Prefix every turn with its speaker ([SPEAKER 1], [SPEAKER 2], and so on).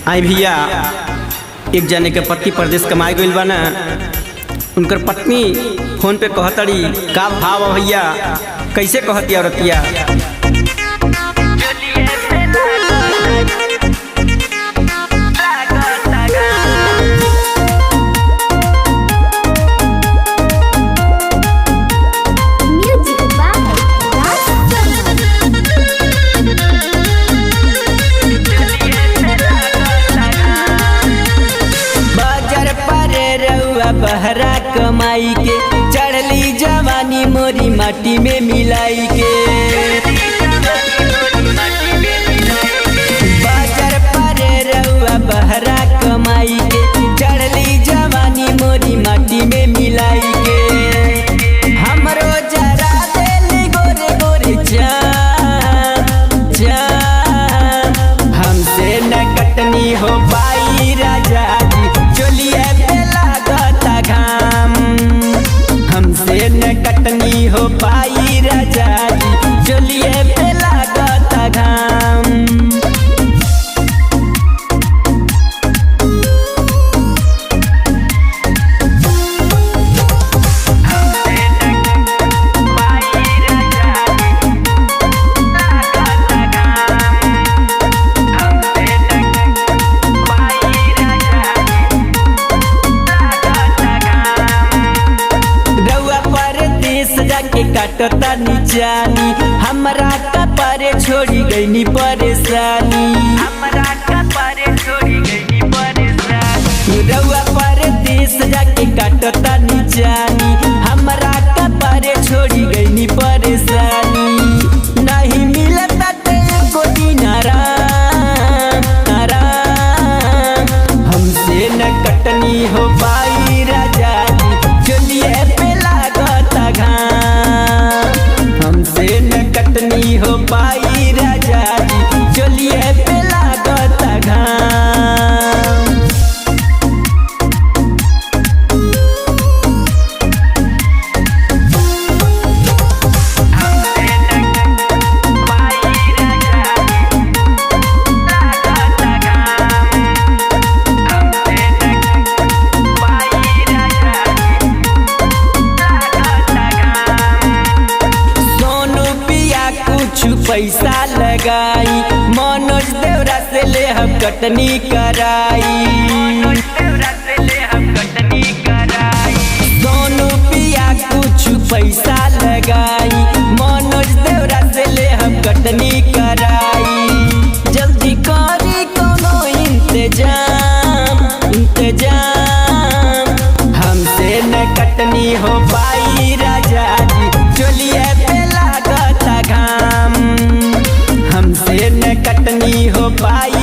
[SPEAKER 1] आई भैया एक जने के पति परदेश कमाए गइल बा ना, उनकर पत्नी फोन पे कहतड़ी का भाव भैया, कैसे कहती औरतिया।
[SPEAKER 2] Music by Raj Sharma.
[SPEAKER 1] बाजार पर रउआ बहरा कमाई के, चढ़ली जवानी मोरी माटी में मिलाई के। बाजार पर रउआ बहरा कमाई के, चढ़ली जवानी मोरी माटी में मिलाई के। हमरो जरा देल गोरे गोरे चान चान, हमसे न कटनी हो पाई राजा जी, चोलिए पे लागता घाम। हमसे न कटनी हो पाई राजा जी, चोलिए पे लागता घाम। रउआ परदेस जाके काटता निचानी, हमरा कपारे छोड़ी गईनी परेशानी। हमरा कपारे छोड़ी गईनी परेशानी। रउआ परदेस जाके काटता निचानी, हमरा कपारे छोड़ी गईनी परेशानी। नहीं मिलता ते एको दिन आराम आराम, हमसे न कटनी हो पाई राजा जी, चलिए पे लागता घाम। हमसे न कटनी हो पाई राजा जी, चलिए पे लागता घाम। सोनू पिया कुछ पैसा लगाई, मनोज देवरा से ले हम कटनी कराई। सोनू पिया कुछ पैसा लगाई, मनोज देवरा से ले हम कटनी कराई। जल्दी करी कोनो इंतजाम इंतजाम, हमसे न कटनी हो पाई राजा जी, चोलिए पे लागता घाम। हमसे न कटनी हो पाई।